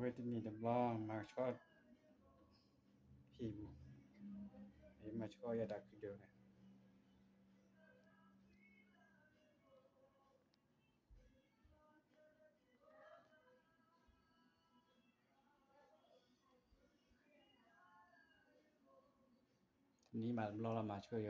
ဝဲတနံၤတဘျီ မၤကဆှီ ဖံးပူၤ, မၤဆှီယတၢ်ခုဒၢးဝဲ တနံၤမးတဘျီလီၤ မၤဆှီယ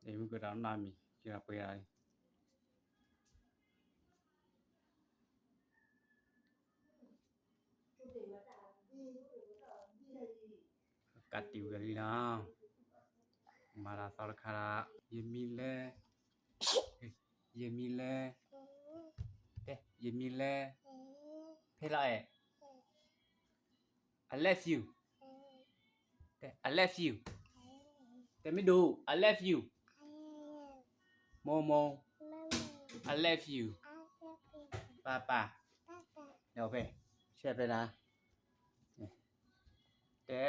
အမုၢ်ကတၢ်နၢ်မံၤ ကပှဲၤလီၤ ကးတံာ်ဝဲလံနီၤ, မၤတၢ်သီတခါဒီး ယမံၤလဲၣ်, ယမံၤလဲၣ်, တဲ ယမံၤလဲၣ်, ဖဲလီၤအဲၣ် I love you. တဲ I love you. တဲမ့ၢ်ဒိၣ် I love you. မိၢ်မိၢ် I love you. ပါပါ ဒီးဖဲ ဆဲးဖဲလၢ တဲ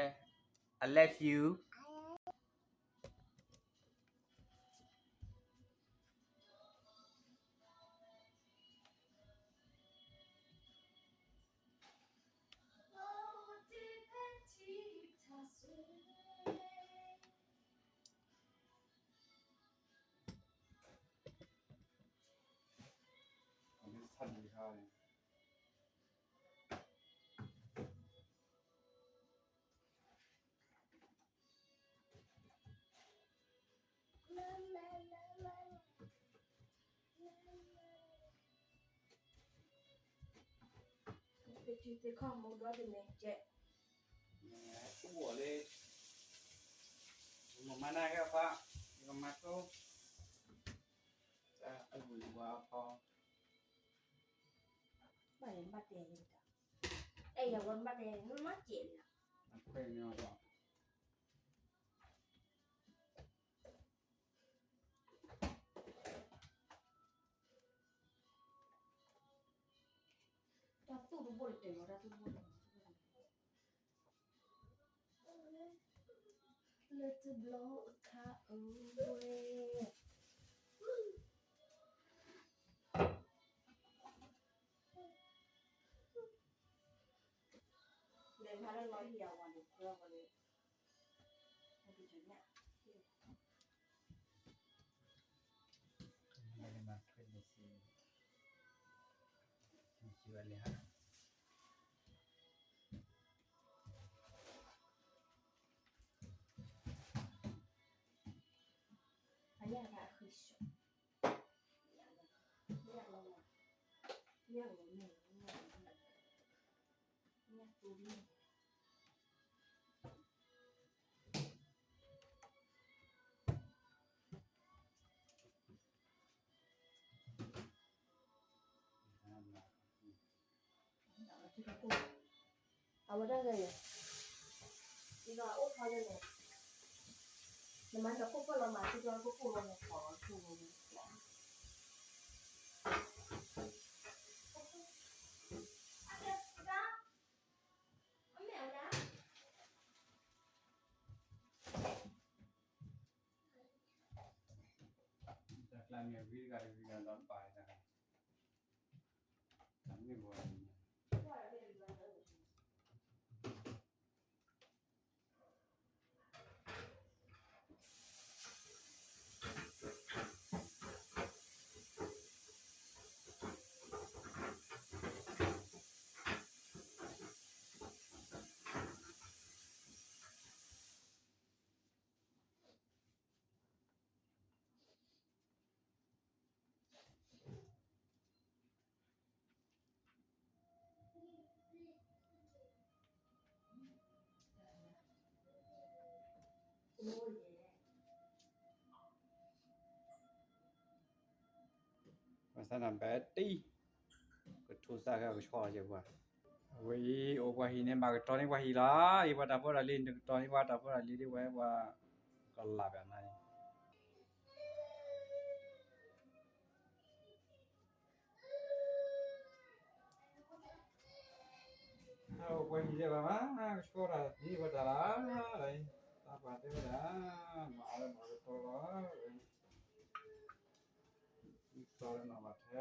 I love you. မၤနၢ်က့ၤအဖီ, ယကမၤဆိ, တၢ်အဝံၤဝါအဖီ, ဘၣ်ယဘၣ်တဲ, အဲၣ်ယဝဲဘၣ်တဲ, မ့ၢ်ကဲးလီၤ, အခွဲးန့ၢ်အီၤ တၢ်သူၣ်တဘိၣ်တတဲာ်လီၤ, တၢ်သူၣ်တဘိၣ်တတဲာ်လီၤ, လၢတဘျီအခါအဝဲ လဲၤမၤလၢလီၤယၤဝဲန့ၣ်, မၤထွဲန့ၣ်စံး, မၤစံးဝဲလဲၣ်ဟါ, အယၣ်ဂၤအဃံဆှီ, ယၣ်လီၤ, ယၣ်လီၤ, ယၣ်လီၤ, ယၣ်လီၤ. အဝဲဒၣ်လဲၣ်, ဒီးအိၣ်ဖျါလဲၣ်, နမၤဟဲခိၣ်ဖျါလီၤမး, ဒီးခိၣ်ဖျါလီၤမး, ခိၣ်ဖျါလီၤမး, တၢ်ကျါမ့ၢ်ဂံၢ်တဂၤတဂ့ၤဒီးပာ်တၢ်, တၢ်မ့ၢ်ဘၣ် ဘၣ်ဆၣ်နဘၣ်တံၢ်, ကထိစၢ်ကဲကဆှီယဲၢ်ပှၤ, အဝဲအံၤ အိၣ်ပှၤဟံၣ်န့ၣ် မၤကတီၤန့ၢ်ပှၤဟံၣ်လီၤ, အံၤပှၤတၢ်ဖိတၢ်လံၤ နကတီၤန့ၢ်ပှၤတၢ်ဖိတၢ်လံၤဒ်ဝဲပှၤ, ကလးဘၣ်နၤန့ၣ် ယဲဘၣ်မး ကဆှီတၢ်သံဝဲတၢ်လၢ်, တၢ်ပှၤတဲဝဲဒၣ်, မၤအီၤလၢမၤကတီလီၤ, တီလၢနီၢ်ဘၣ်ထဲ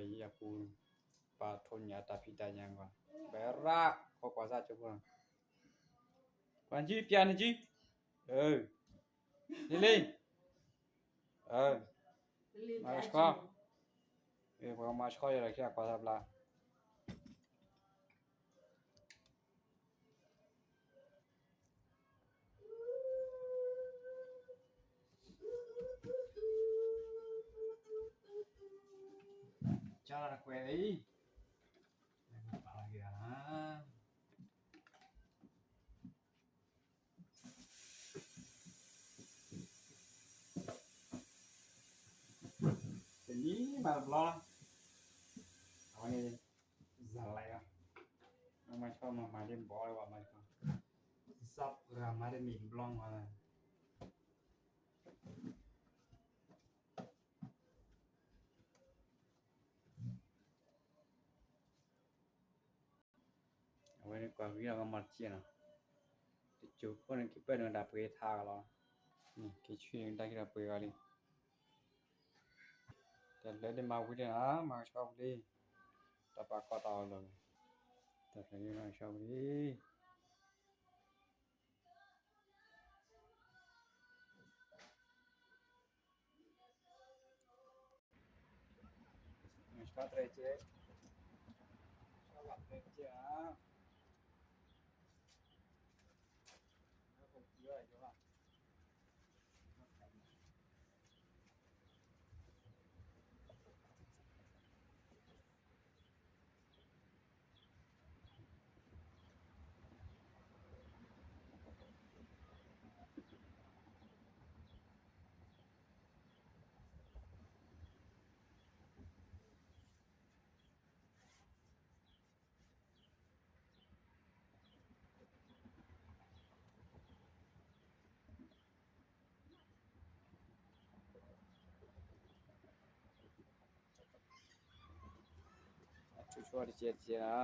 ကီယံအပူၤ, ပာ်ထိၣ်ညၣ်တၢ်ဖံးတၢ်ညၣ်ကွၢ်, ဘဲရၣ်, ခိးကွၢ်စၢ်ကၠိဖိ, ကွၢ်ကံ ပျၢ်နကံ, လံလံ, မၤဆှီ, ပှၤမၤဆှီယဲလီၤ ခံဂၤကွၢ်သးဘျါ ကၢ်လၢတကွဲးလံ, ပာ်လီၤက့ၤဧါ, တနံၤမၤတဘျီလီၤ, အဝဲန့ၣ် စးလဲၣ်လီၤ, မၤဆှီမၤမၤဒ်ဘီလၢဝဲမၤဆှီ, စးပှၤမၤတမံၤတဘျီမၤလီၤ အဝဲန့ၣ်ကွၢ်ဝံၤအကမၤတစဲးနီၤ, တစိၢ်ဖိန့ၣ် ကပၢၢ်န့ၣ်တၢ်ပှ့ၤထါကလီၤ, က့ၤဆံၣ်န့ၣ်တၢ်က့ၤဒီးပှ့ၤဂီၤလံ, တၢ်လၢဒ်မၤဝံၤဒ်နီၤ မၤကဆှီပူၤလံ, တၢ်ပာ်ကီၢ်တၢ်အီၣ်လီၤ, တၢ်လၢဒ်မၤကဆှီပူၤလံ မၤဆှီတြဲၤကဲ, မၤဆှီတြဲၤကဲဧါ, မၤဆှီတြဲၤကဲဧါ.အဆူၣ်ဆူၣ်တကဲးတကဲးဧါ,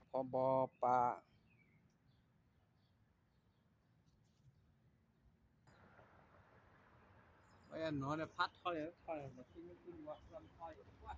ဖီဘီပာ် ဝဲနီၤဒီးဖးထီန့ၣ် ထီန့ၣ် မ့ၢ်ထံမ့ၢ်ထံမ့ၢ်ဝါ ထီန့ၣ် ထီန့ၣ် ဝါ.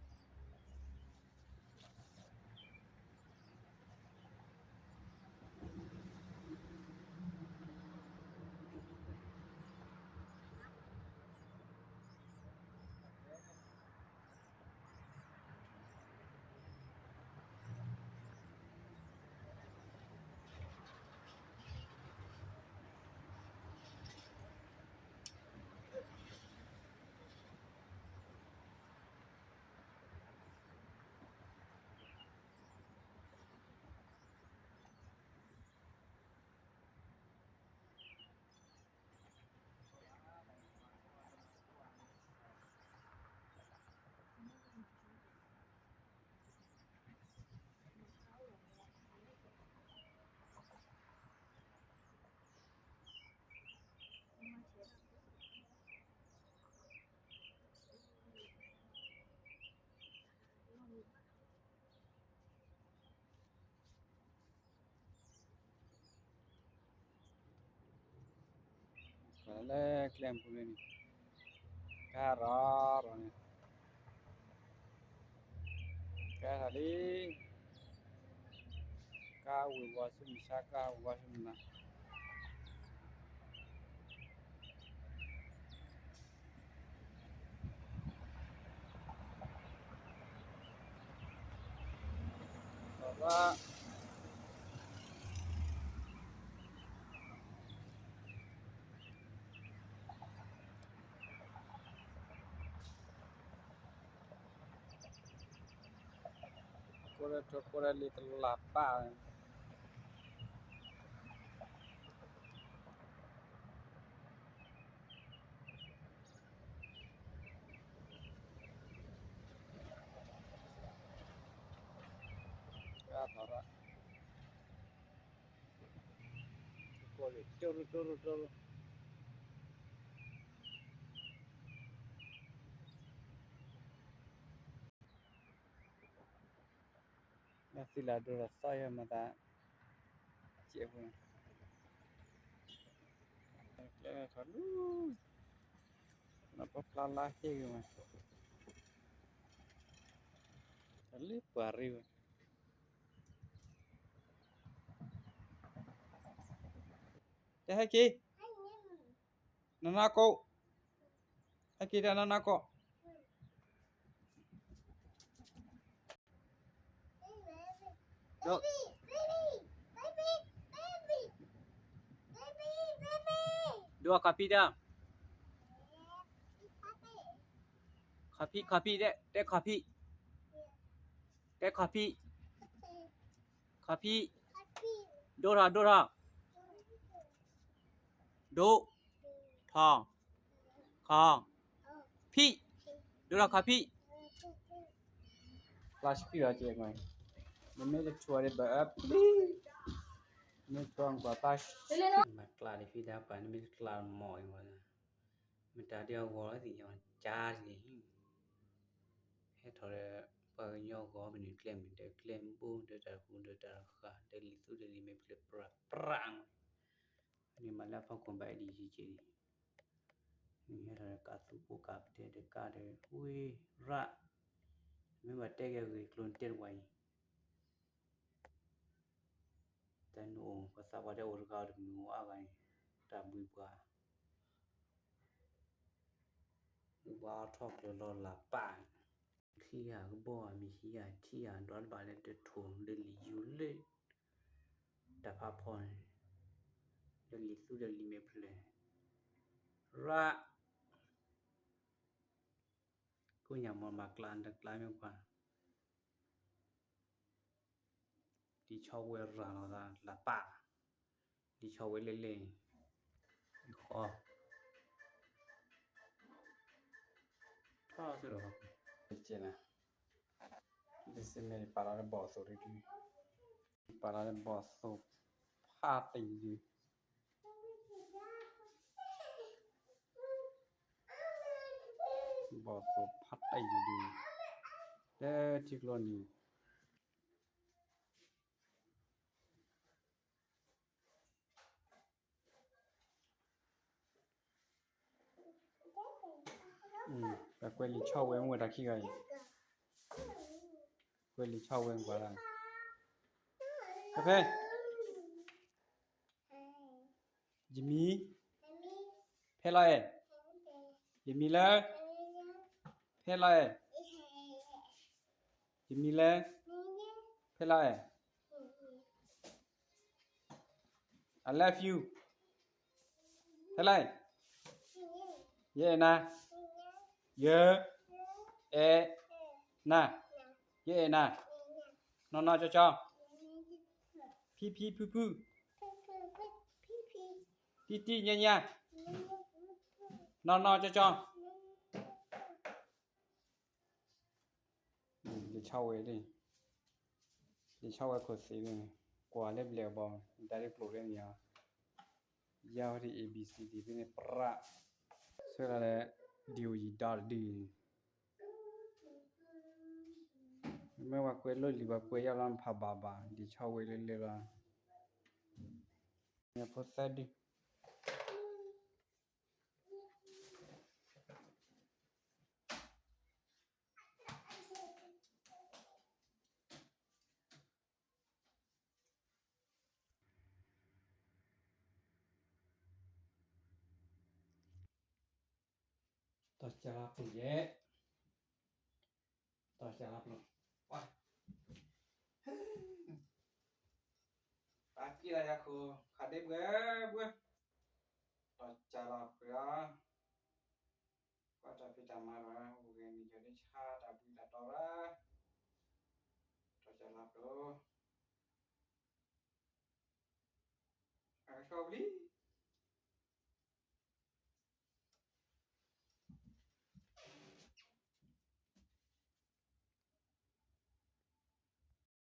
လၢကျဲပူၤန့ၣ် ကါရီၤရီၤန့ၣ် ကါထီၣ်လံ ကါဝံၤဝါဆူမုၢ်ဆါ ကါဝံၤဝါဆူမုၢ်နၤ ကိးလၢထိကိးလၢလံတလၢ်ပၢ် လၢ ထီၣ်ရၣ် ကိၢ်လၢ တိၢ်ရူၢ် တိၢ်ရူၢ် တိၢ်ရူၢ် လၢသံလၢဒိၣ်ဒီးသီၣ်ယဲၢ်မၤသး စဲးဖိ ကျဲထီၣ်လူၤ နီၢ်ပှၢ်ဖျါလါဟ့ၣ်ဂ့ၤမး တၢ်လၢပှၤရ့ဝဲ တဟဲက့ၤ နနီၢ်ကိး ဟဲက့ၤတၢ်နီၢ်နီၢ်ကိး ဒိၣ်အခီၣ်ဖံးတၢ် ခီၣ်ဖံး ခီၣ်ဖံး တဲ တဲခီၣ်ဖံး တဲခီၣ်ဖံး ခီၣ်ဖံး ဒိၣ်ထီၣ် ဒိၣ်ထီၣ် ဒိၣ် ထီၣ် ခီၣ် ဖံး ဒိၣ်ထီၣ်ခီၣ်ဖံး ပျၢ်စပံးအီၤကဲမး နမ့ၢ်တထူၣ်အီၤဒံးဘၣ်အပျံၤ နမ့ၢ်ထူၣ်အီၤကွၢ်ပျၢ် မၤကျါဒံးဖံးဒၣ်ပှၤ နမ့ၢ်တကျါမီၢ်အံၤဝဲ မတၤဒ်အဂီၤလီၤသ့ၣ်ညါ ကါတဂ့ၤ ဟဲထီၣ်ဒီး ပှၤကညီဂီၤမနုၤကျဲမနုၤ ဒီးကျဲမဘိ ဒီးတၢ်ဃူ ဒီးတၢ်ဃာ် ဒီးလံာ်သူဒီးလံာ်မဲာ်ဖျၢၣ်ပြးပြး န့ၣ်မးလၢအဖီခိၣ်ဘၣ်အံၤဒ်ယက့ၤ နဟဲထီၣ်ဒီးကးသူၣ်ပိၢ်ကးပတဲတကးဒီး ဝ့ၢ်ရၣ် မ့ၢ်ဘၣ်တဲက့ၤဂ့ၢ်ကျိၤတဲတဝဲအံၤ တၢ်နအိၣ် ပှၤသးပှၢ်တဲအိၣ်တဂၤဒီးမုၢ်အိၣ်အါဂၤန့ၣ် တၢ်ဘှံးပှၤ ဘှံးပှၤအထီၣ်ကျၢၤလီၤလၢ်ပၢ် ချံဂၤကဘီၣ်ဂၤ မ့ၢ်ဟံးဂၤထံဂၤ ဒီးတဘၣ်လၢတထိၣ်လၢလံာ်ယူၤလၢ တၢ်ဖးဖီန့ၣ် လၢလံာ်သူဒီးလံာ်မဲာ်ဖျၢၣ် ရၣ် ကိညၣ်မီၢ်မၤကျါတကျါမ့ၢ်ပှၤ လံာ်ဆီဝဲရၤလီၤသးလၢပၢ် လံာ်ဆီဝဲလဲၣ်လဲၣ် ဃီ ထီၣ်စ့ၢ်ဒီး ကဲနၤ ဒ်စ့မ့ၢ်ပာ်လီၤလၢဘီၣ်သိၣ်တဒု ပာ်လီၤလၢဘီၣ်သိၣ်ဖးတယုၢ် ဘီၣ်သိၣ်ဖးတယုၢ်ဒု လၢထံကျိနံၤ ပကွဲးလံာ်ဆီဝဲမ့ၢ်ဝဲတၢ်ခံဂၤအံၤ ကွဲးလံာ်ဆီဝဲမ့ၢ်ကွၢ်လၢ ဖဲ ဖဲ ယမံၤ ဖဲလီၤအဲၣ် ယမံၤလၢ ဖဲလီၤအဲၣ် ယမံၤလၢ ဖဲလီၤအဲၣ် I love you ဖဲလီၤအဲၣ် ယအဲၣ်နၤ ယ အဲၣ် နၤ ယအဲၣ်နၤ နီၢ်နီၢ်ကၠီကၠီ ဖံဖံဖုဖု တံၢ်တံၢ်ညါညါ နီၢ်နီၢ်ကၠီကၠီ လံာ်ဆီဝဲလံ လံာ်ဆီဝဲခိၣ်သ့ၣ်န့ၣ် ကွၢ်လၢဘျဲၣ်အဘီၣ် တၢ်လၢကျိာ်လၢန့ၣ် ယါဝဲဒၣ် A B C D ဖဲန့ၣ် ပြး ဆၢလၢ ဒီးယံၤဒီးတဒု မ့ၢ်ပှၤကွဲးလိၣ်လံာ် ပှၤကွဲးယါလီၤ ဖးဘၣ်ဘၣ် လံာ်ဆီဝဲလၢလၢလီၤ မ့ၢ်ဖိသၢဒု တီၢ်ကၢ်လါပျိယဲၢ် တီၢ်ကၢ်လါပျိ ပှၤ တၢ်ကံၢ်လၢယၤခိၣ် ခးဒ့ဘှဲဘှဲ တီၢ်ကၢ်လါပျိ ကွၢ်တၢ်ဖံးတၢ်မၤဒီး အိၣ်ဂ့ၤမံၤယီၤဒ့ဆါတၢ်ဘှံးတၢ်တီၤရၢ တီၢ်ကၢ်လါပျိ အကဆှီပလံ